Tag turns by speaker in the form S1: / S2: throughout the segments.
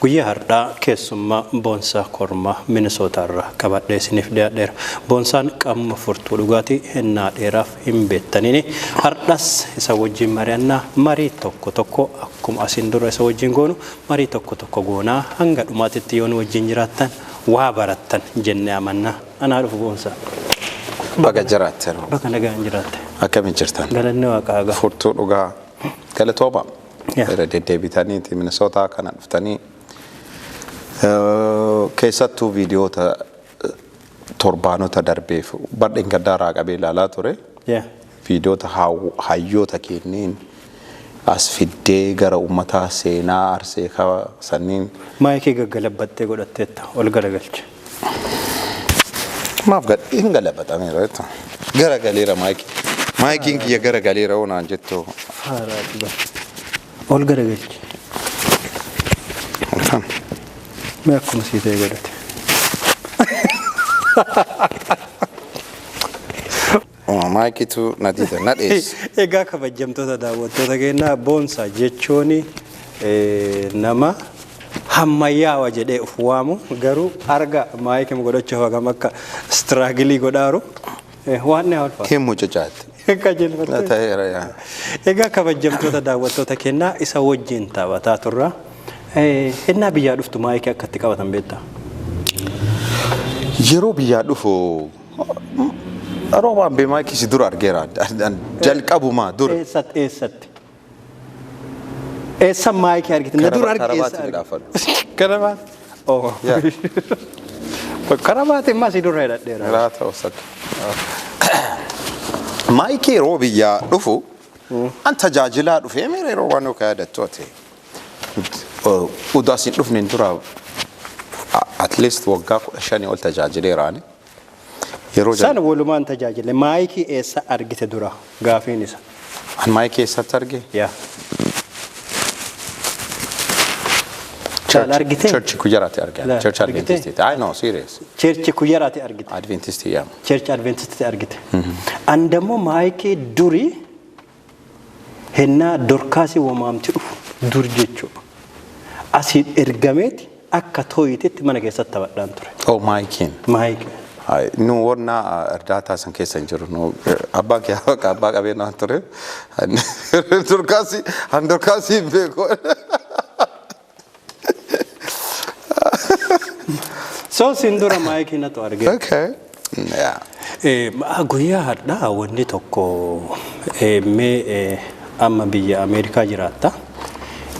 S1: Guyyaa har'aa keessummaa Boonsaa Kormaa Minisootaa irraa qabadhee isiniif dhiyaadheera. Boonsaan qaamuma furtuu dhugaatii hennaa dheeraaf hin beektaniini. Har'as isa wajjin mari'annaa marii tokko tokko akkuma asiin dura isa wajjin goonu marii tokko tokko goonaa hanga dhumaatitti yoo nu wajjin jiraattan waa barattan jennee amanna. Anaa dhufu, Boonsaa.
S2: Baga jiraatte.
S1: Baga nagaan jiraatte.
S2: Akkamiin jirtan?
S1: Galanni Waaqaa gaa.
S2: Furtuu dhugaa galatooma.
S1: Irra
S2: deddeebitaniiti Minisootaa kana dhuftanii, keessattuu viidiyoota torbaanota darbeef badheen gaddaa qabee ilaalaa ture. Viidiyoota hayyoota kenneen as fiddee gara uummataa seenaa Arsee sanniin.
S1: Maayikii gaggalabbattee godhatteetta, ol garagalche.
S2: Maaf gad hin galabatameera jettu. Garagaleera maayikii. Maayikiin kiyya garagaleera hoo naan jettu.
S1: Haaraati bara. Ol garagalche. Mee akkuma sii ta'e godhate.
S2: Maayikiitu na diida, na dheessa.
S1: Egaa kabajamtoota daawwattoota keenyaa, Boonsaa jechuun nama hammayyaawa jedhee of waamu, garuu arga maayikii godhachuuf hagam akka struggle godhaaru waan ni ulfaata.
S2: Hin mucucaatti.
S1: Qajeelfattee.
S2: Ta'eera yaa.
S1: Egaa kabajamtoota daawwattoota keenyaa, isa wajjin taphataa turra. Innaa biyyaa dhuftu maayikii akka itti qabatan beektaa?
S2: Yeroo biyyaa dhufu roobaan bee maayikii si dura argeera. Jalqabumaa dura.
S1: Eessatti, eessatti? Eessa maayikii argite? Na dura arge, eessa
S2: Karabaatti
S1: argite?
S2: midhaafadhu.
S1: Karabaat? Oh.
S2: Yaa.
S1: Karabaati immoo asii dura hidhadheera.
S2: Raa ta'u sakka. Maayikii yeroo biyyaa dhufu an tajaajilaa dhufee miira yeroo waan yookaan yaadattu ati. Utuu asiin dhufneen dura at least waggaa 15 ol tajaajileeraani.
S1: Yeroo San walumaan tajaajile, maayikii eessa argite dura gaafiin isa.
S2: An maayikii eessatti arge?
S1: Yaa. Chaal argite?
S2: Church Kujaraatti arge.
S1: La,
S2: Church
S1: argite?
S2: Adventist. I know, serious.
S1: Church Kujaraatti argite.
S2: Adventist yaa.
S1: Church Adventistitti argite. An dammoo maayikii durii hennaa Dorkaasii wamaamti dhufu dur jechuudha. Asiin ergameeti akka tooyitetti mana keessatti taphadhaan ture.
S2: Oh, maayikiin.
S1: Maayikii.
S2: Ay, nu warna እርዳታ san keessa hin jiru. Nu abbaa kee abbaa qabeenyaa ture. Dorkaasii an Dorkaasii hin beeku.
S1: So siin dura maayikii natu arge.
S2: Okay. Yeah.
S1: Guyyaa har'aa wanni tokko mee amma biyya Ameerikaa jiraatta.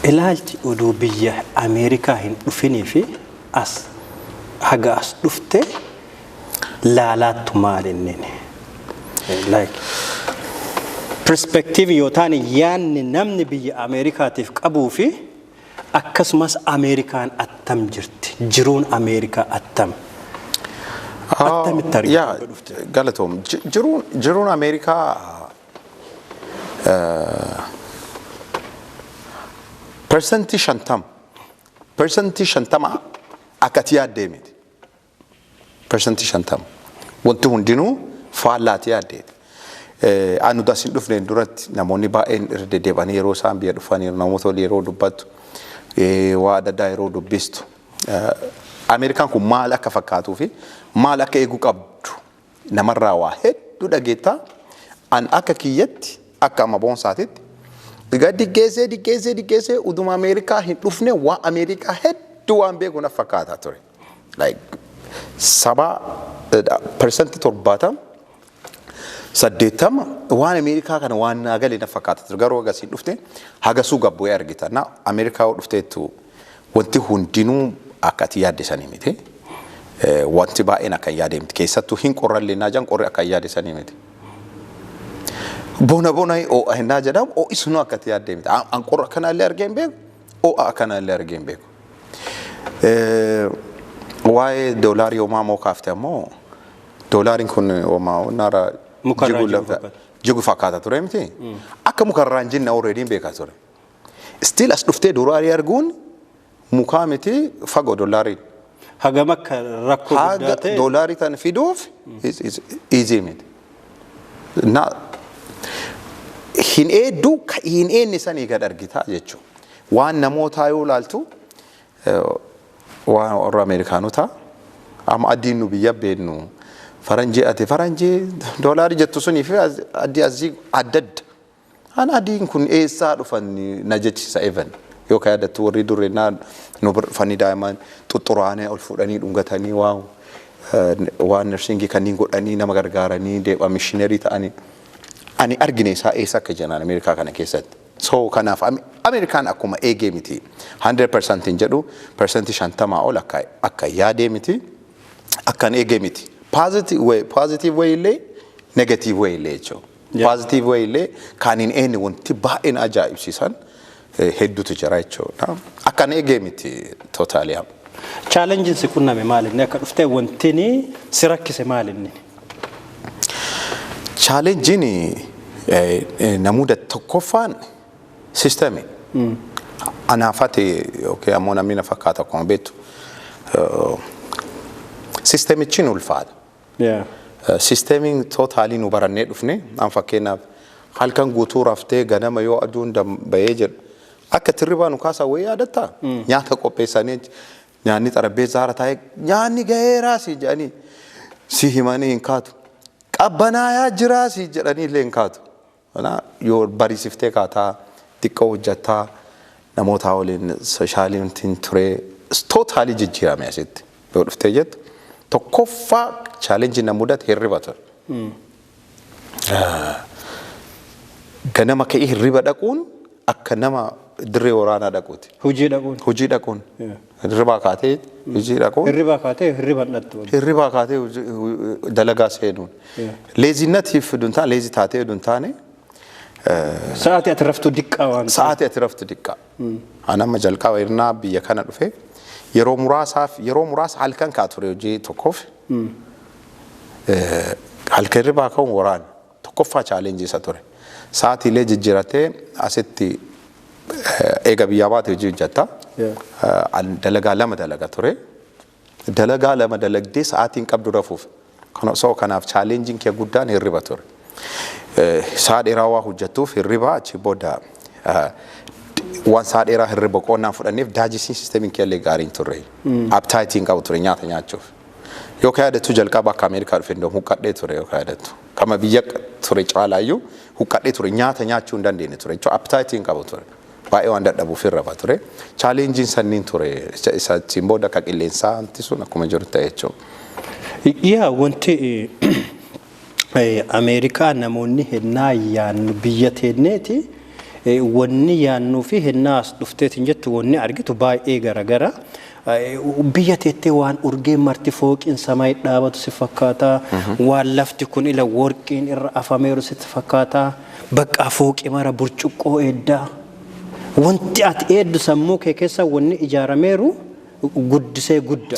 S1: Ilaalchi oduu biyya Ameerikaa hin dhufinii fi as haga as dhufte laalaattu maal inni? Like perspective yoo ta'an, yaanni namni biyya Ameerikaatiif qabuu fi akkasumas Ameerikaan attam jirti, jiruun Ameerikaa attam? Attamitti argite
S2: Yaa
S1: dhufte?
S2: Galatoom. Jiruun Ameerikaa 50%, 50% akka ati yaaddee miti. 50% wanti hundinuu faallaati yaaddeeti. Anu das hin dhufneen duratti namoonni baay'een irra deddeebi'anii yeroo isaan biyya dhufanii namoota walii yeroo dubbattu, waa adda addaa yeroo dubbistu, Ameerikaan kun maal akka fakkaatuu fi maal akka eeguu qabdu namarraa waa hedduu dhageettaa. An akka kiyyatti, akka amma Boonsaatitti, egaa diggeessee diggeessee diggeessee uduma Ameerikaa hin dhufne waa Ameerikaa hedduu waan beeku na fakkaataa ture. Like saba 70%, 80 waan Ameerikaa kana waan naa galee na fakkaata ture. Garuu agarsiin dhufte hagasuu gabbu'ee argita. Na Ameerikaa yoo dhufteettu wanti hundinuu akka ati yaadde sanii miti. Wanti baay'een akka hin yaade miti. Keessattuu hin qorrallee naa jedhan, qorri akka hin yaade sanii miti. Bona bona ho'a hinnaa jedhamu, ho'i sunuu akka ati yaaddee miti. An qorra akkanaallee argee hin beeku, ho'a akkanaallee argee hin beeku. Waa'ee doolaarii homaa moo kaafte ammoo, doolaariin kun homaa onnaara
S1: Mukarraa
S2: jigu
S1: jigu fakkaata.
S2: Jigu fakkaata ture miti. Akka mukarraa hin jinne already hin beekaa ture. Still as dhuftee doolaarii arguun mukaa miti, fagoo doolaariin.
S1: Hagam akka rakkoo guddaa
S2: Haga
S1: ta'e.
S2: doolaarii tan fiduuf is easy miti. Na hin eeddu, ka hin eenne sanii gad argitaa jechuudha. Waan namootaa yoo ilaaltu Waan warra Ameerikaanotaa amma adiin nu biyya beennu, faranjii, ati faranjii doolaarii jettu sunii fi adii asii adda adda. An adiin kun eessaa dhufan na jechisa. Even yoo ka yaadattu, warri durreennaa nu bira dhufanii daa'imman xuxxuraanii ol fuudhanii dhungatanii, waan nursing kanneen godhanii nama gargaaranii deemaa missionary ta'anii. Ani argine isaa eessa akka jiran Ameerikaa kana keessatti. So kanaaf Ameerikaan akkuma eegee miti. 100% hin jedhu, 50% ol akka yaadee miti. Akkan eegee miti. Positive way illee, negative way illee jechuudha. Positive way illee kan hin eegne wanti baay'een ajaa'ibsiisan hedduutu jira jechuudha. Akkan eegee miti totally.
S1: Challengeiin si qunname maal inni akka dhuftee wanti si rakkise maal inni?
S2: Challengeiin namuuda tokkoffaan system. Anaafate yookiin ammoo namni na fakkaata akkuma beektu systemichi nu ulfaata. Systemiin totally nu barannee dhufne, an fakkeenyaaf halkan guutuu raftee ganama yoo aduun bahee jedhu akka tirribaa nu kaasaa wayii yaadattaa, nyaata qopheessanii, nyaanni xarapheezaa irra taa'ee, nyaanni gaheeraa si jedhanii si himanii hin kaatu. Qabbanaayaa jiraa si jedhanii illee hin kaatu. Yoo bariisiftee kaataa, xiqqoo hojjettaa, namoota waliin socialiin ture totally jijjiirame asitti. Yoo dhuftee jettu, tokkoffaa challenge na mudate hirriba ture. Ganama ka'ee hirriba dhaquun akka nama dirree waraanaa dhaquuti.
S1: Hojii dhaquun.
S2: Hojii dhaquun. Hirribaa kaatee hojii dhaquun.
S1: Hirribaa kaatee hirriba hin dhattu.
S2: Hirribaa kaatee dalagaa seenuun. Lazynessiif duntaan lazy taatee duntaane.
S1: Sa'aatii ati raftu diqqaa waan ta'eef.
S2: Sa'aatii ati raftu diqqaa. Ani amma jalqaba hirnaa biyya kana dhufe yeroo muraasaaf, yeroo muraasa halkan kaa ture hojii tokkoof. Halkan hirribaa ka'uun waraana. Tokkoffaa challenge isa ture. Sa'aatiilee jijjiiratee asitti eega biyyaa baate hojii hojjetta. Dalagaa lama dalaga ture. Dalagaa lama dalagdee sa'aatiin qabdu rafuuf. So kanaaf challengeiin kee guddaan hirriba ture. Sa'a dheeraa waa hojjettuuf hirriba achi booda waan sa'a dheeraa hirriba qoonnaan fudhanneef digestion systemiin kee illee gaarii hin turre. Appetiteiin qabu ture nyaata nyaachuuf. Yoo ka yaadattu, jalqaba akka Ameerikaa dhufe iddoo huqqadhee ture yoo ka yaadattu. Kama biyya ture caalaayyuu huqqadhee ture, nyaata nyaachuu hin dandeenye ture. Jechuun appetiteiin qabu ture. Baay'ee waan dadhabuuf hirraba ture. Challengeiin sanniin ture. Isa achiin booda akka qilleensaa wanti sun akkuma jiru ta'e jechuudha.
S1: Yaa, wanti Ameerikaa namoonni hennaa yaannu biyya teenneeti wanni yaannuu fi hennaa as dhufteetiin jettu wanni argitu baay'ee garagara. Biyya teettee waan urgeen marti fooqiin samii dhaabatu si fakkaata. Waan lafti kun ila worqiin irra afameeru sitti fakkaata. Bakka fooqii mara burcuqqoo eeddaa. Wanti ati eeddu sammuu kee keessa wanni ijaarameeru guddisee gudda.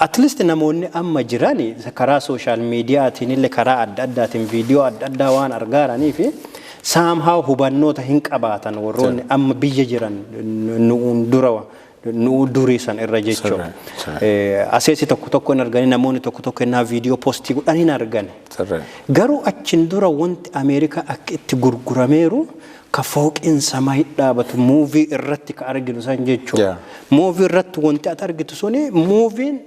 S1: At least namoonni amma jiran karaa social mediaatiin illee, karaa adda addaatiin viidiyoo adda addaa waan argaaranii fi somehow hubannoota hin qabaatan warroonni amma biyya jiran nu'uun dura nu'uu durii san irra jechuudha. Aseesi tokko tokko hin argani, namoonni tokko tokko innaa viidiyoo post godhan hin argani. Garuu achiin dura wanti Ameerikaa akka itti gurgurameeru ka fooqiin samii dhaabatu movie irratti ka arginu san jechuudha. Movie irratti wanti ati argitu suni movien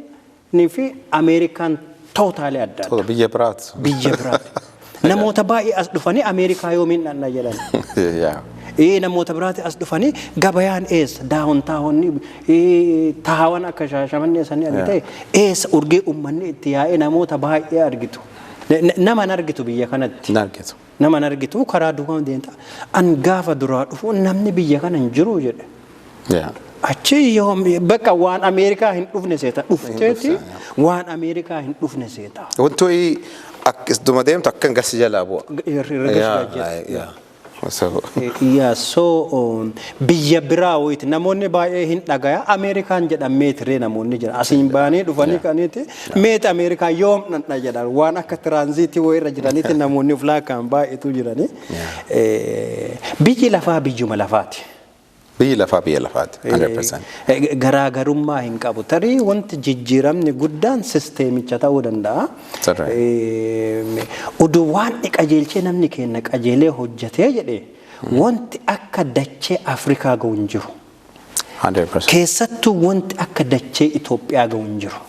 S1: fi Ameerikaan totally adda adda.
S2: Biyya biraati.
S1: Biyya biraati. Namoota baay'ee as dhufanii Ameerikaa yoomiin dhanna jedhan. Namoota biraati as dhufanii gabayaan eessa, downtowonni taawan akka Shaashamannee sanii argite eessa, urgee uummanni itti yaa'ee namoota baay'ee argitu. Nama hin argitu biyya kanatti.
S2: Hin argitu.
S1: Nama hin argitu, karaa duukaa deemta. An gaafa duraa dhufu namni biyya kana hin jiru jedhe. Achi yoo bakka waan Ameerikaa hin dhufne seeta, dhufteeti waan Ameerikaa hin dhufne seeta.
S2: Wantoonni akkasuma deemtu akka gasi jalaa bu'a.
S1: Yaa, so biyya biraa wayiiti namoonni baay'ee hin dhagaya Ameerikaan jedhan, meetiree namoonni jiran asiin baanii dhufanii kaniiti meeti Ameerikaa yoom dhandha jedhan, waan akka transit wayirra jiraniiti namoonni of laakkaan baay'eetu jirani. Biyyi lafaa biyyuma lafaati.
S2: Biyyi lafaa biyya lafaati. 100%.
S1: Garaagarummaa hin qabu. Tarii wanti jijjiiramni guddaan systemicha ta'uu danda'a. Oduu waan qajeelchee namni keenya qajeelee hojjetee jedhee wanti akka dachee Afrikaa ga'u hin jiru.
S2: 100%.
S1: Keessattuu wanti akka dachee Itoophiyaa gahu hin jiru.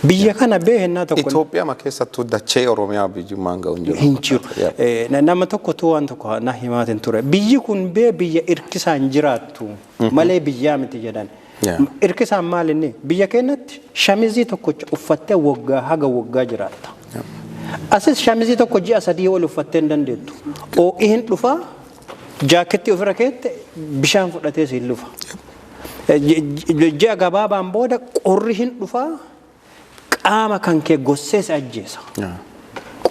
S1: Biyya kana beekennaa tokko
S2: Itoophiyaa ma keessattuu dachee Oromiyaa biyyummaan gahu hin jiru.
S1: Hin jiru. Nama tokkotu waan tokko na himaatiin ture. Biyyi kun bee biyya irkisaan jiraattu malee biyyaa miti jedhan. Irkisaan maal inni? Biyya keenyatti shamizii tokkocha uffattee waggaa haga waggaa jiraatta. Asis shamizii tokko ji'a 3 ol uffattee hin dandeettu. Oo'ii hin dhufaa, jaakettii ofirra keette bishaan fudhatee siin lufa. Ji'a gabaabaan booda qorri hin dhufaa, qaama kan kee gossee si ajjeesa.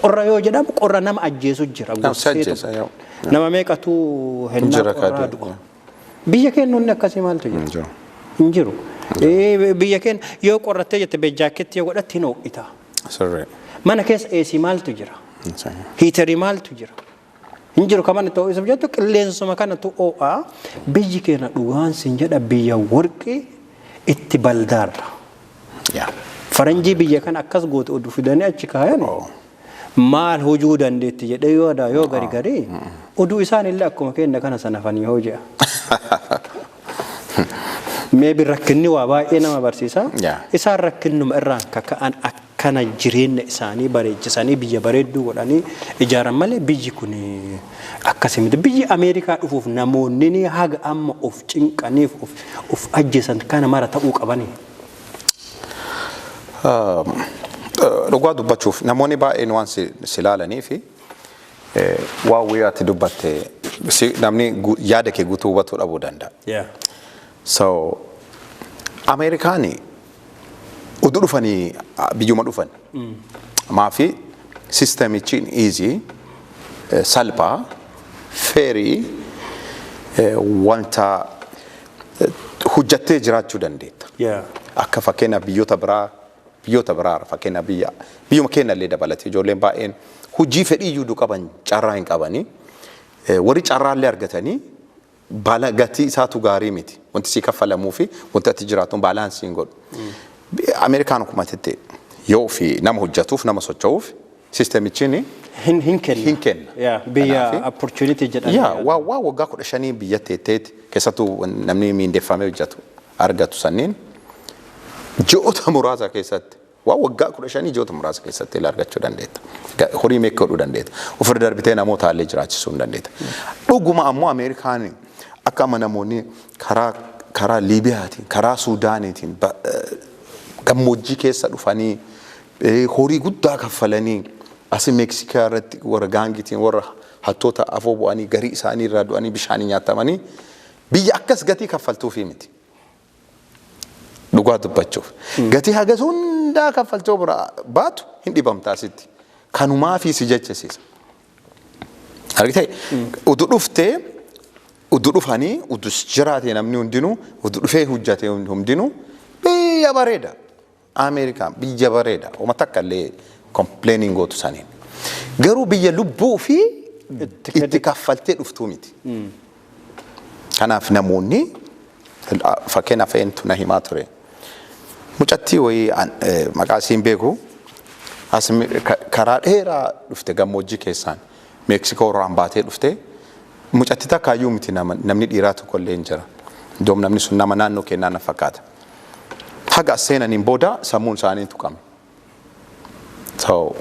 S1: Qorra yoo jedhamu qorra nama ajjeesu jira.
S2: Nama si
S1: gossee
S2: ajjeesa,
S1: tokko.
S2: Yaa.
S1: Nama meeqatu hennaa
S2: Jira
S1: qorraa
S2: kaaduu,
S1: du'a. Biyya keenya wanni akkasii maaltu jira?
S2: Hin jiru.
S1: Hin jiru. Biyya keenya yoo qorrattee jette bee jaakettii yoo godhatte hin ho'ita.
S2: Sirrii.
S1: Mana keessa AC maaltu jira? Heaterii maaltu jira? Hin jiru. Kaman itti ho'isuuf jettu qilleensuma kanatu ho'a. Biyyi keenya dhugaan sin jedha biyya warqii itti baldaarra. Faranjii biyya kana akkas goote oduu fidanii achi kaayan maal hojuu dandeetti jedhee yoo adaa yoo gari gari oduu isaan illee akkuma keenya kana sanafanii hoo jedha. Maybe rakkinni waa baay'ee nama barsiisa. Isaan rakkinnuma irraan kaka'an akkana jireenya isaanii bareechisanii biyya bareedduu godhanii ijaaran malee biyyi kun akkasii miti. Biyyi Ameerikaa dhufuuf namoonni ni haga amma of cinqaniif of ajjeesan kana mara ta'uu qabanii.
S2: Dhugaa dubbachuuf namoonni baay'een waan si ilaalanii fi waan wayii ati dubbatte namni yaada kee guutuu hubachuu dhabuu danda'a. So Ameerikaani utuu dhufanii biyyuma dhufan. Maafi systemichi easy, salphaa, fairii, wanta hojjattee jiraachuu dandeetta. Akka fakkeenyaaf biyyoota biraa fakkeenyaaf biyyuma keenya illee dabalatee ijoolleen baay'een hojii fedhii iyyuu qaban carraa hin qabanii, warri carraa illee argatanii baala gatii isaatu gaarii miti, wanti si kaffalamuu fi wanti ati jiraatu balancii hin godhu. Ameerikaan akkuma jettee yoo fi nama hojjetuuf nama socho'uuf systemichiin
S1: Hin kenna.
S2: Hin kenna.
S1: Yeah, biyya opportunity jedhan.
S2: Yaa waa waggaa 15 biyya teetteeti keessattuu namni miindeffamee hojjetu argatu sanniin ji'oota muraasa keessatti waa waggaa 15 ji'oota muraasa keessatti illee argachuu dandeetta. Horii meeqa godhuu dandeetta. Ofirra darbitee namoota illee jiraachisuu hin dandeetta. Dhuguma ammoo Ameerikaan akka amma namoonni karaa Liibiyaatiin, karaa Suudaaniitiin gammoojjii keessa dhufanii horii guddaa kaffalanii asi Meeksikaa irratti warra gangiitiin warra hattoota afoo bu'anii garii isaanii irraa du'anii bishaanii nyaatamanii biyya akkas gatii kaffaltuufii miti. Dhugaa dubbachuuf. Gatii hagas hundaa kaffaltuu bira baatu hin dhibamta asitti. Kanumaafii si jechisiisa. Argitee, utuu dhuftee, utuu dhufanii, utuu jiraate namni hundinuu, utuu dhufee hojjate hundinuu biyya bareeda. Ameerikaan biyya bareeda. Uma takka illee complaining gootu saniin. Garuu biyya lubbuu fi itti kaffaltee dhuftuu miti. Kanaaf namoonni fakkeenyaaf eentu na himaa ture. Mucattii wayii maqaa isiin beeku as karaa dheeraa dhufte, gammoojjii keessaan Meeksikoo irraan baatee dhufte. Mucattii takkaayyuu miti, namni dhiiraa tokko illee hin jira. Iddoo namni sun nama naannoo kennaa na fakkaata. Haga as seenaniin booda sammuun isaanii tuqame. So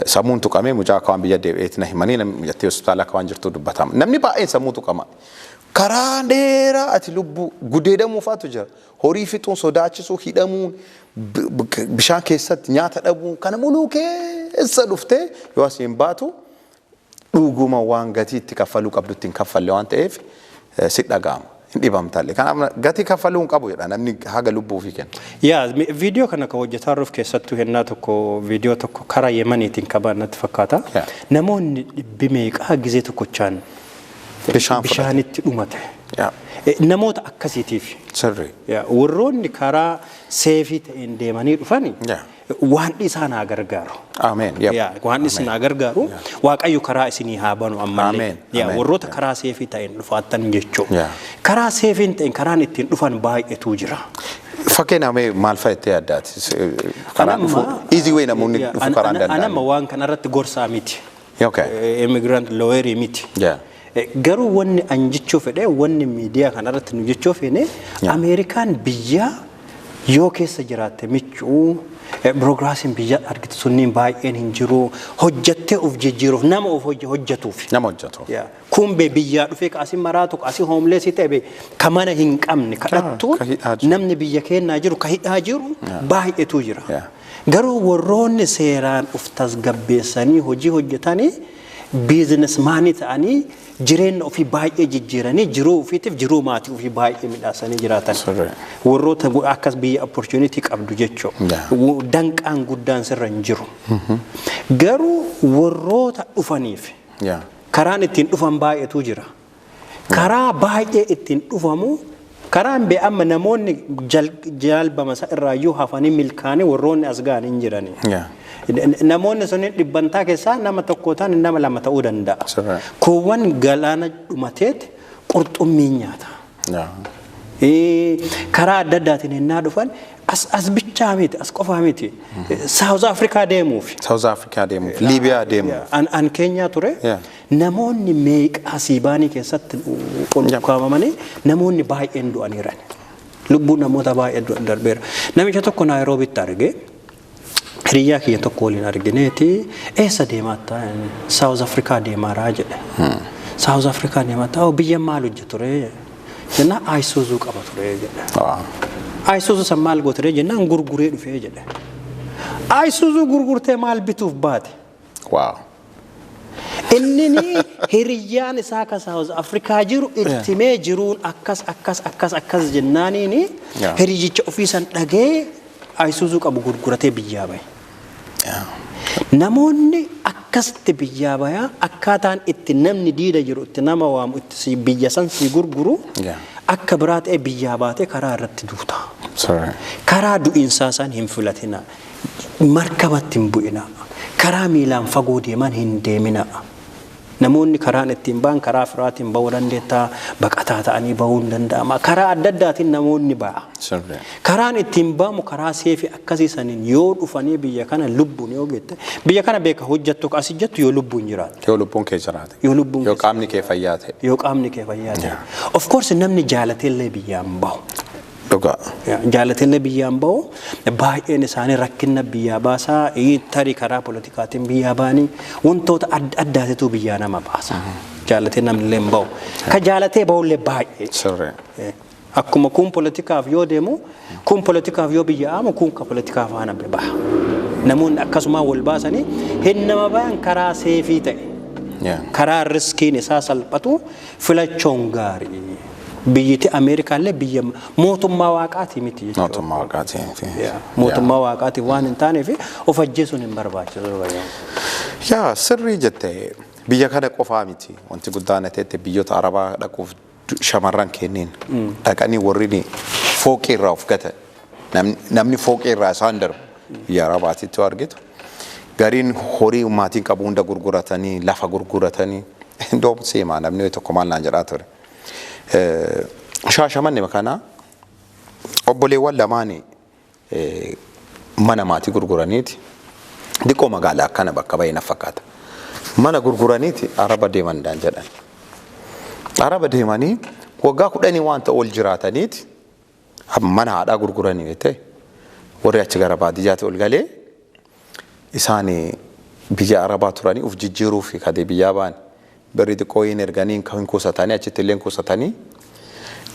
S2: sammuun tuqamee mucaa akka waan biyya deebi'eetti na himanii namni mucattii hospitaala akka waan jirtu dubbatama. Namni baay'een sammuu tuqama. Karaa dheeraa ati lubbuu gudeedamuu faatu jira. Horii fixuun, sodaachisuu, hidhamuun, bishaan keessatti nyaata dhabuun kana muluu keessa dhuftee yoo asiin baatu dhuguma waan gatii itti kaffaluu qabdu ittiin kaffalle waan ta'eef si dhaga'ama. Hin dhibamtallee. Kanaaf gatii kaffaluu hin qabu jedha namni haga lubbuu ofii kenna.
S1: Yaa, viidiyoo kana kan hojjetaa jiruuf keessattuu hennaa tokko viidiyoo tokko karaa Yemaniitiin qaban natti fakkaata. Namoonni dhibbi meeqaa gizee tokkochaan
S2: Bishaan fudhate.
S1: Bishaanitti dhumate. Namoota akkasiitiif. Yaa, warroonni karaa safeii ta'een deemanii dhufani waan isaan haa gargaaru.
S2: Ameen. Yep.
S1: Yaa, waan isin haa gargaaru. Waaqayyo karaa isinii haa banu ammallee.
S2: Ameen.
S1: Yaa,
S2: Ameen.
S1: warroota karaa safeii ta'een dhufaattan jechuudha. Karaa safeiin ta'een karaan ittiin dhufan baay'eetu jira.
S2: Fakkeenyaaf mee maal fa'a itti yaaddaati? Karaa dhufu easy way namoonni dhufu karaan
S1: Anamma
S2: danda'an.
S1: waan kanarratti gorsaa miti. Immigrant lawyerii miti. Garuu wanni an jechuu fedhe, wanni miidiyaa kanarratti nu jechuu feene, Ameerikaan biyya yoo keessa jiraatte michuu, bureaucracyn biyya argitu sunniin baay'een hin jiru, hojjattee of jijjiiruuf nama of hojjetuuf.
S2: Nama hojjetu.
S1: Kun bee biyyaa dhufee ka asii maraatu, ka asii homeless ta'e, bee ka mana hin qabne kadhattuun
S2: ka hidhaa jiru.
S1: Namni biyya keenyaa jiru ka hidhaa jiru baay'eetu jira. Garuu warroonni seeraan of tasgabbeessanii hojii hojjetanii, businessman ta'anii, jireenya ofii baay'ee jijjiiranii, jiruu ofiitiif jiruu maatii ofii baay'ee midhaasanii jiraatan. Warroota akkas biyya opportunity qabdu jechuudha. Danqaan guddaan sirra hin jiru. Garuu warroota dhufaniif karaan ittiin dhufan baay'eetu jira. Karaa baay'ee ittiin dhufamu, karaan bee amma namoonni jalbama isa irraayyuu hafanii milkaanii warroonni as ga'an hin jirani. Namoonni sun dhibbantaa keessaa nama tokko ta'an, nama lama ta'uu danda'a. Kuuwwan galaana dhumateet qurxummiin nyaata. Karaa adda addaatiin ennaa dhufan, as bichaa miti, as qofaa miti. South Africa deemuuf.
S2: South Africa deemuuf, Liibiyaa deemuuf.
S1: An Keenyaa ture. Namoonni meeqa asii baanii keessatti ol kaawwamanii, namoonni baay'een du'aniiran. Lubbuun namoota baay'ee darbeera. Namicha tokko Naayiroobitti arge. Hiriyyaa kiyya tokko waliin argineeti, "Eessa deemaa?" "South Africa deemaaraa," jedhe. "South Africa deemaa ta'u, biyya maal hojjetu ture?" Jennaan, "Isuzu qaba ture," jedhe. "Isuzu san maal goote?" Jennaan, "Gurguree dhufee," jedhe. "Isuzu gurgurtee maal bituuf baate?" Inni hiriyyaan isaa ka South Africa jiru ittimee jiruun akkas akkas akkas akkas jennaaniini, hiriyyicha ofii san dhagee Isuzu qabu gurguratee biyyaa bahe. Namoonni akkasitti biyyaa bayaa, akkaataan itti namni diida jiru itti nama waamu, itti si biyya san si gurguru akka biraa ta'e, biyyaa baatee karaa irratti duuta. Karaa du'iinsaa san hin filatina. Markabatti hin bu'ina. Karaa miilaan fagoo deeman hin deemina. Namoonni karaan ittiin ba'an, karaa firaatiin ba'uu dandeettaa, baqataa ta'anii ba'uu hin danda'ama. Karaa adda addaatiin namoonni ba'a. Karaan ittiin ba'amu karaa safe akkasii saniin yoo dhufanii biyya kana lubbuun yoo geette, biyya kana beeka hojjettu asii jettu yoo lubbuun jiraate.
S2: Yoo lubbuun kee jiraate.
S1: Yoo lubbuun
S2: Yoo qaamni kee fayyaa ta'e.
S1: Yoo qaamni kee fayyaa ta'e. Of course, namni jaalateellee biyyaan bahu. Jaalateellee biyyaan bahu, baay'een isaanii rakkina biyyaa baasaa, tarii karaa politikaatiin biyyaa ba'anii, wantoota adda addaatitu biyyaa nama baasa. Jaalatee namni illee hin bahu. Ka jaalatee bahullee baay'ee. Akkuma kun politikaaf yoo deemu, kun politikaaf yoo biyya aamu, kun ka politikaaf faana baha. Namoonni akkasuma wal baasanii hin nama bayan, karaa safe ta'e. Karaa riskiin isaa salphatu filachuun gaarii. Biyyiti Ameerikaallee biyya mootummaa waaqaati miti jechuudha.
S2: Mootummaa waaqaati.
S1: Mootummaa waaqaati waan hin taaneef of ajjeesuun hin barbaachisu.
S2: Yaa, sirrii jette. Biyya kana qofaa miti. Wanti guddaan ta'e, biyyoota Arabaa dhaquuf shamarran kenneen dhaqanii warri fooqii irraa of gatan. Namni fooqii irraa isaan darbu biyya Arabaatitti yoo argitu. Gariin horii maatiin qabu hunda gurguratanii, lafa gurguratanii, iddoo seemaa namni tokko maal naan jedhaa ture. Shaashamanni kana obboleewwan lamaanii mana maatii gurguraniiti. Diqqoo magaalaa akkana bakka baay'ee na fakkaata. Mana gurguraniiti Araba deeman daan jedhan. Araba deemanii waggaa 10 waan ta'u ol jiraataniiti mana haadhaa gurguranii beektee, warri achi gara baadiyyaatti ol galee, isaan biyya Arabaa turanii uf jijjiiruu fi kadee biyyaa ba'an, birri xiqqoo hin erganii, hin kuusatanii, achitti illee hin kuusatanii,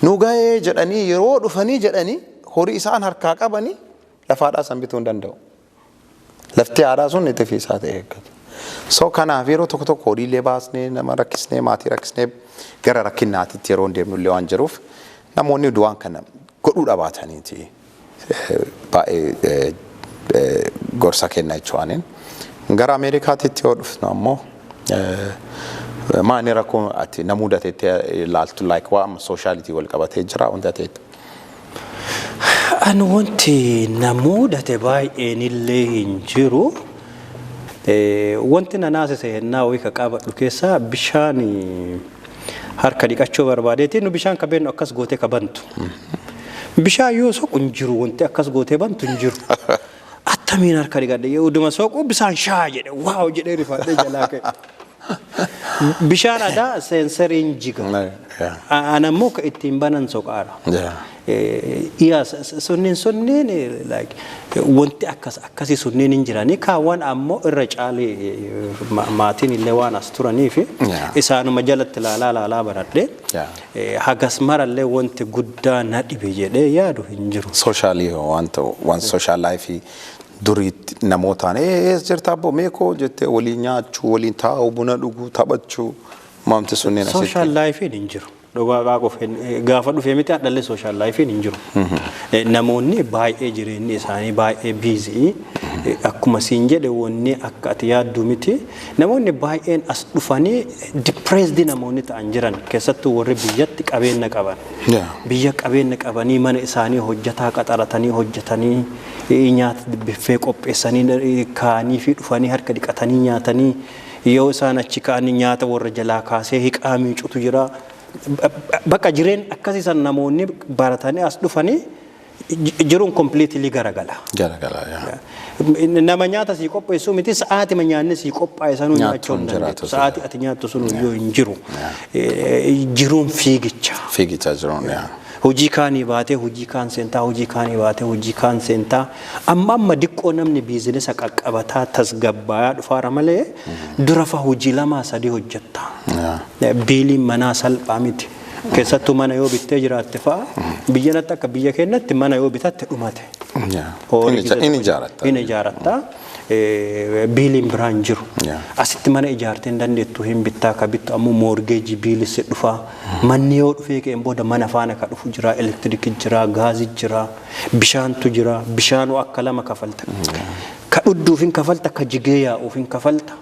S2: nu gahee jedhanii yeroo dhufanii jedhanii, horii isaan harkaa qabanii lafa haadhaa san bituu hin danda'u. Lafti haadhaa sun itti fiisaa ta'e eeggatu. So kanaaf yeroo tokko tokko horiilee baasnee, nama rakkisnee, maatii rakkisnee, gara rakkinnaatitti yeroo deemnu illee waan jiruuf, namoonni waan kana godhuu dhabaataniiti baay'ee gorsa kenna jechuudhaan. Gara Ameerikaatitti yoo dhufnu ammoo, maani rakkoo ati na mudatetti ilaaltu, like waa amma sociality wal qabatee jira wanta ta'etti?
S1: Ani wanti na mudate baay'een illee hin jiru. Wanti na naasise, hennaa wayii ka qabadhu keessaa, bishaan harka dhiqachuu barbaadeeti, nu bishaan ka beennu akkas gootee ka bantu. Bishaan yoo soqu hin jiru, wanti akkas gootee bantu hin jiru. Attamiin harka dhiqadhe? Yoo uduma soqu bishaan shaa jedhe, wow jedhee rifadhee jalaa ka'e. Bishaan aadaa sensoriin jiga. Ana immoo ka ittiin banan soqaadha. Yaa, sunneen like wanti akkas akkasii sunneen hin jiranii. Kaawwan ammoo irra caalee maatiin illee waan as turanii fi isaanuma jalatti laalaa laalaa baradhe. Hagas marallee wanti guddaa na dhibe jedhee yaadu hin jiru.
S2: Socially waan ta'u, waan social life duriitti namootaan "Eessa jirta abboo, meekoo?" jettee waliin nyaachuu, waliin taa'uu, buna dhuguu, taphachuu, maamti sunneen asitti.
S1: Social lifeiin hin jiru. Dhugaa qaaqoof gaafa dhufee miti, hadhallee social lifeiin hin jiru. Namoonni baay'ee jireenyi isaanii baay'ee busy. Akkuma siin jedhe, wanni akka ati yaaddu miti. Namoonni baay'een as dhufanii depressed namoonni ta'an jiran, keessattuu warri biyyatti qabeenya qaban. Biyya qabeenya qabanii mana isaanii hojjetaa qaxaratanii hojjetanii, nyaata biffee qopheessanii kaanii fi dhufanii harka dhiqatanii nyaatanii, yoo isaan achi ka'anii nyaata warra jalaa kaasee hiqaa miicutu jira. Bakka jireen akkasii san namoonni baratanii as dhufanii jiruun completely garagala.
S2: Garagala, yaa.
S1: Nama nyaata sii qopheessuu miti, sa'aatima nyaanni sii qophaa'e sanuu
S2: nyaattu
S1: nyaachuu hin
S2: hin
S1: dandeettu.
S2: jiraatu.
S1: Sa'aatii ati nyaattu sun iyyuu hin jiru. Jiruun fiigicha.
S2: Fiigichaa jiruun, yaa.
S1: Hojii kaanii baatee hojii kaan seentaa, hojii kaanii baatee hojii kaan seentaa. Amma amma diqqoo namni business qaqqabataa tasgabbaa'aa dhufaara malee dura fa hojii lamaa sadii hojjetta. Billiin manaa salphaa miti. Keessattuu mana yoo bittee jiraatte fa'a, biyya natti akka biyya keenyatti mana yoo bitatte dhumate. Horii
S2: Inni ijaaratta.
S1: Inni ijaaratta. Billiin biraan hin jiru. Asitti mana ijaartee hin dandeettu, hin bittaa, ka bittu ammoo mortgage billis dhufa. Manni yoo dhufee ka'een booda mana faana ka dhufu jira, elektirikii jira, gaazii jira, bishaantu jira, bishaanuu akka lama kafalta. Ka dhudduuf hin kafalta, ka jigee yaa'uuf hin kafalta.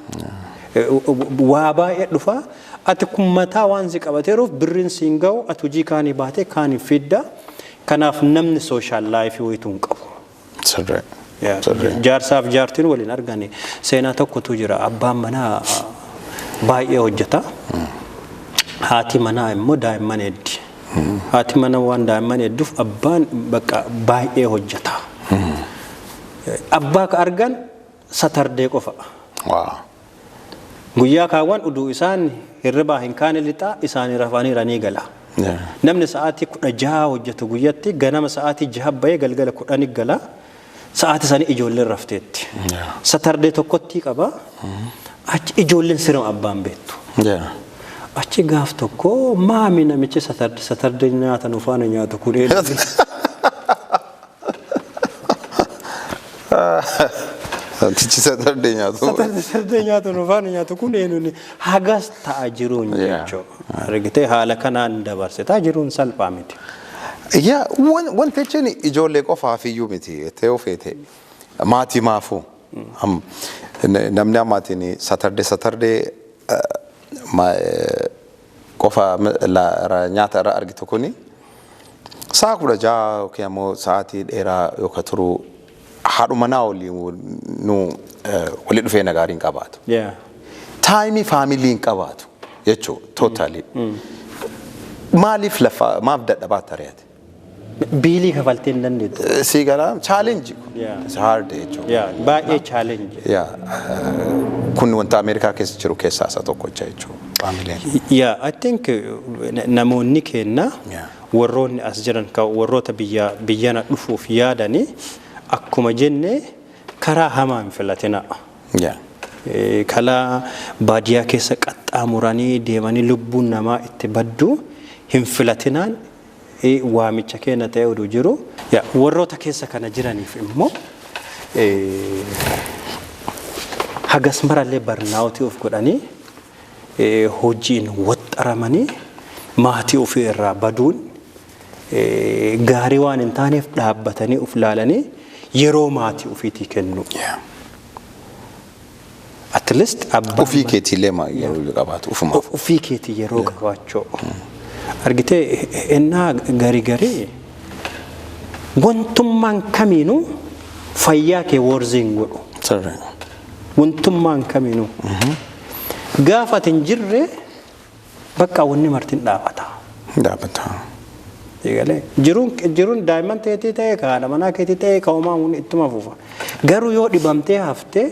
S1: Waa baay'ee dhufa. Ati kun mataa waan si qabateeruuf birriin siin ga'u, ati hojii kaanii baatee kaanii fidda. Kanaaf namni social life wayituu hin qabu.
S2: Sirrii. Sirrii.
S1: Jaarsaaf jaartiin waliin argani. Seenaa tokkotu jira. Abbaan manaa baay'ee hojjeta. Haati manaa immoo daa'imman heeddi. Haati manaa waan daa'imman heedduuf abbaan bakka baay'ee hojjeta. Abbaa ka argan Saturday qofa. Guyyaa kaawwan uduu isaan hirribaa hin kaane lixaa isaanii rafanii gala. Namni sa'aatii 16 hojjetu guyyatti ganama sa'aatii 6 bahee galgala 10 gala. Sa'aatii sanii ijoolleen rafteetti. Saturday tokkotti qaba. Achi ijoolleen sirma abbaan beektu. Achi gaaf tokko, "Maami, namichi Saturday Saturday nyaata nu faana nyaatu kun eenyu?"
S2: Tichi Saturday nyaatu.
S1: "Saturday Saturday nyaata nu faana nyaatu kun eenyu?" Hagas ta'a jiruun jechuudha. Argitee, haala kanaan dabarsitaa jiruun salphaa miti.
S2: Yaa, wanta jechuun ijoollee qofaaf iyyuu miti ta'ee feete maatii maafuu. Namni ammaatiin Saturday Saturday qofa nyaata irra argitu kuni sa'a 16 yookiin ammoo sa'aatii dheeraa yookaan turu haadhuma manaa waliin nu walii dhufee nagaarii hin qabaatu. Time family hin qabaatu jechuudha totally. Maaliif lafa maaf dadhabaa tari'ate?
S1: Bill kafaltee hin dandeettu.
S2: Si galaa, challenge. It's hard jechuudha.
S1: Yeah, baay'ee challenge.
S2: Yeah, kun wanta Ameerikaa keessa jiru keessaa isa tokkocha jechuudha. Familyn.
S1: Yeah, I think namoonni keenya warroonni as jiran kan warroota biyya biyyana dhufuuf yaadanii, akkuma jenne karaa hamaa hin filatina. Kalaa baadiyyaa keessa qaxxaamuranii deemanii lubbuun namaa itti baddu hin filatinaan waamicha keenya ta'e oduu jiru. Yeah, warroota keessa kana jiraniif immoo hagas marallee burnout of godhanii, hojiin waxxaramanii maatii ofii irraa baduun gaarii waan hin taaneef, dhaabbatanii of laalanii yeroo maatii ofiitii kennu. At least abbaan
S2: Ofii keetiillee yeroo qabaatu ufumaaf.
S1: Ofii keetii yeroo qabaachuu. Argitee, ennaa garii garii wantummaan kamiinuu fayyaa kee worth hin godhu. Wantummaan kamiinuu. Gaafa ati hin jirre bakka wanni martin dhaabata.
S2: Dhaabbata.
S1: Eegalee jiruun daa'imman teetii ta'e, ka haadha manaa keetii ta'e, ka homaa hundi ittuma fufa. Garuu yoo dhibamtee haftee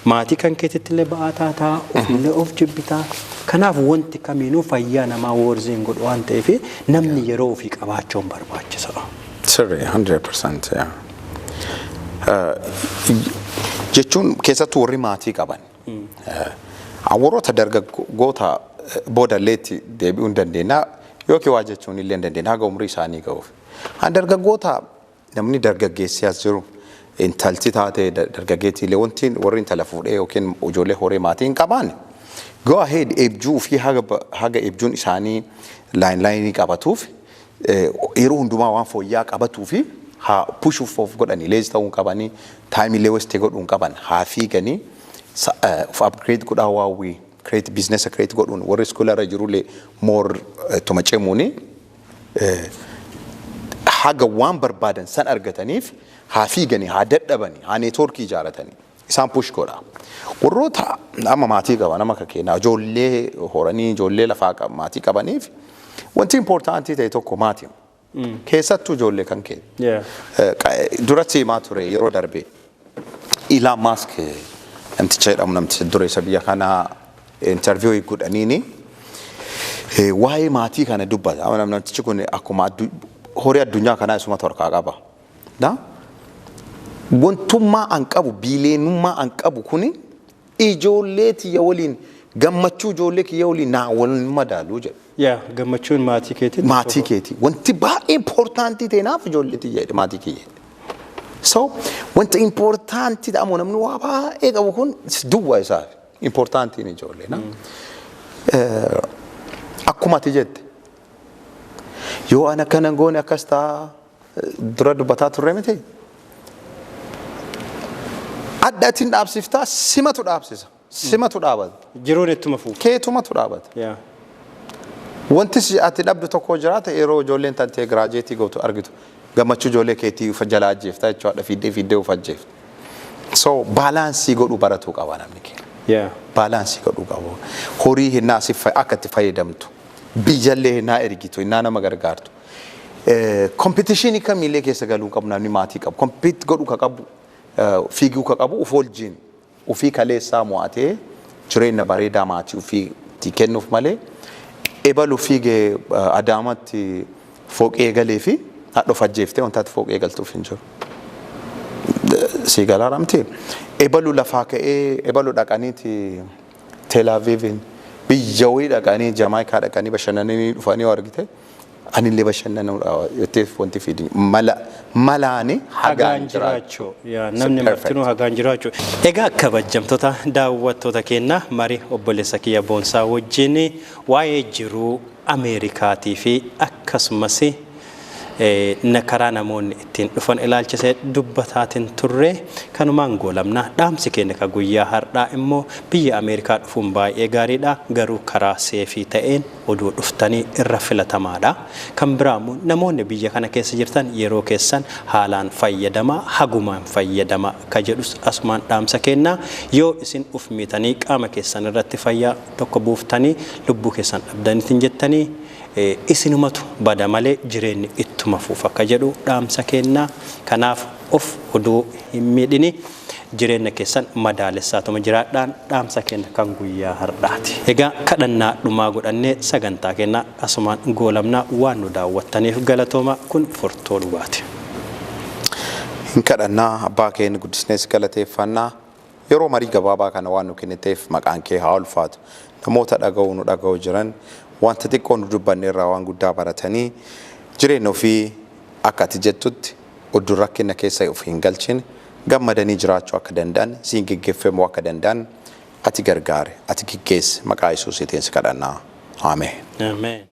S1: Maatii kan keetitti illee ba'aa taataa, ofillee of jibbitaa. Kanaaf wanti kamiinuu fayyaa namaa worth hin godhu waan ta'eef, namni yeroo ofii qabaachuun barbaachisa.
S2: Sirrii, 100%, yeah. Jechuun keessattuu warri maatii qaban. Warroota dargaggoota boodalleetti deebi'uu hin dandeenya yookiin waa jechuun illee hin dandeenya haga umrii isaanii ga'uuf. Dargaggoota, namni dargaggeessi as jiru, intalti taate dargaggeettii illee, wanti warri intala fuudhee yookiin ijoollee horee maatii hin qabaanne, go ahead, eebjuu fi haga eebjuun isaanii line lineii qabatuuf, yeroo hundumaa waan fooyya'aa qabatuu fi haa pushuuf of godhanii, lazy ta'uu hin qabanii, timeillee waste godhuu hin qaban, haa fiiganii of upgrade godhaa, waawwii create business create godhuun, warri schoolarra jirullee more tuma cimuuni haga waan barbaadan san argataniif haa fiiganii, haa dadhabanii, haa networkii ijaaratanii, isaan push godha. Warroota amma maatii qaban, nama akka keenyaa ijoollee horanii, ijoollee lafaa maatii qabaniif, wanti importantii ta'e tokko maatii. Keessattuu ijoollee kan kee. Duratti himaa ture yeroo darbe, Elon Musk namticha jedhamu, namticha dureessa biyya kanaa, interview godhaniini waa'ee maatii kana dubbata. Namtichi kun akkuma horii addunyaa kanaa isuma harkaa qaba. Wantummaa an qabu, billionairummaa an qabu kuni ijoollee tiyya waliin, gammachuu ijoollee kiyya waliin naa wal madaaluu jedha.
S1: Yaa, gammachuun maatii keetii.
S2: Maatii keetii. Wanti baay'ee importantii ta'e naaf ijoollee tiyya jedhe, maatii kiyya. So wanta importantii ta'amu, namni waa baay'ee qabu kun duwwaa isaaf importantiin ijoollee. Na? Akkuma ati jette, yoo an akkana goone akkas ta'a, dura dubbataa turre miti. Adda atiin dhaabsiftaa, simatu dhaabsisa. Simatu dhaabata.
S1: Jiruun ittuma fufu.
S2: Keetumatu dhaabata. Wanti ati dhabdu tokko jiraate, yeroo ijoolleen tantee graduate gootu argitu, gammachuu ijoollee keetii ufa jalaa ajjeefta jechuudha, fiiddee fiiddee ufa ajjeefta. So balanceii godhuu baratuu qaba namni keenya. Balanceii godhuu qabu. Horii hinnaa si akka itti fayyadamtu. Biyyallee hinnaa ergitu, hinnaa nama gargaartu. Competitionii kamiillee keessa galuu qabu namni maatii qabu. Compete godhuu ka qabu, fiiguu ka qabu uf wajjin, ufii kaleessaa mo'atee jireenya bareedaa maatii ofiitti kennuuf malee, ebalu fiigee Adaamatti fooqii eegalee fi hadha of ajjeeftee wanta ati fooqii eegaltuuf hin jiru. Si galaa ramti? Ebalu lafaa ka'ee, ebalu dhaqaniiti Tel Aviivin, biyya wayii dhaqanii, Jamaayikaa dhaqanii bashannananii dhufanii yoo argite, anillee bashannanuudha jettee wanti fidi mala malaani
S1: hagaan jiraachuu. Yaa, namni martinuu hagaan jiraachuu. Egaa kabajamtoota daawwattoota keenya, marii obboleessa kiyya Boonsaa wajjin waa'ee jiruu Ameerikaatii fi akkasumas na karaa namoonni ittiin dhufan ilaalchisee dubbataatiin turre kanumaan goolamna. Dhaamsi keenya ka guyyaa har'aa immoo, biyya Ameerikaa dhufuun baay'ee gaariidha, garuu karaa safeii ta'een oduu dhuftanii irra filatamaadha. Kan biraa immoo, namoonni biyya kana keessa jirtan yeroo keessan haalaan fayyadamaa, hagumaan fayyadama ka jedhus asumaan dhaamsa kenna. Yoo isin uf miitanii, qaama keessan irratti fayyaa tokko buuftanii, lubbuu keessan dhabdaniitiin jettanii, isinumatu bada malee jireenyi ittuma fufa akka jedhu dhaamsa kennaa. Kanaaf of oduu hin miidhini, jireenya keessan madaalessaatuma jiraadhaan dhaamsa keenya kan guyyaa har'aati. Egaa kadhannaa dhumaa godhannee sagantaa keenya asumaan goolamnaa. Waan nu daawwattaniif galatooma. Kun Furtuu Dhugaati.
S2: Hin kadhannaa. Abbaa keenya, guddisnees galateeffannaa. Yeroo marii gabaabaa kana waan nu kenniteef maqaan kee haa ulfaatu. Namoota dhaga'uu nu dhaga'uu jiran, wanta xiqqoo nu dubbanne irraa waan guddaa baratanii, jireenya ofii akka ati jettutti udduu rakkina keessa of hin galchine, gammadanii jiraachuu akka danda'an, siin geggeeffamuu akka danda'an ati gargaare, ati geggeesse. Maqaa Yesuusiitiin si kadhannaa. Ameen.
S1: Ameen.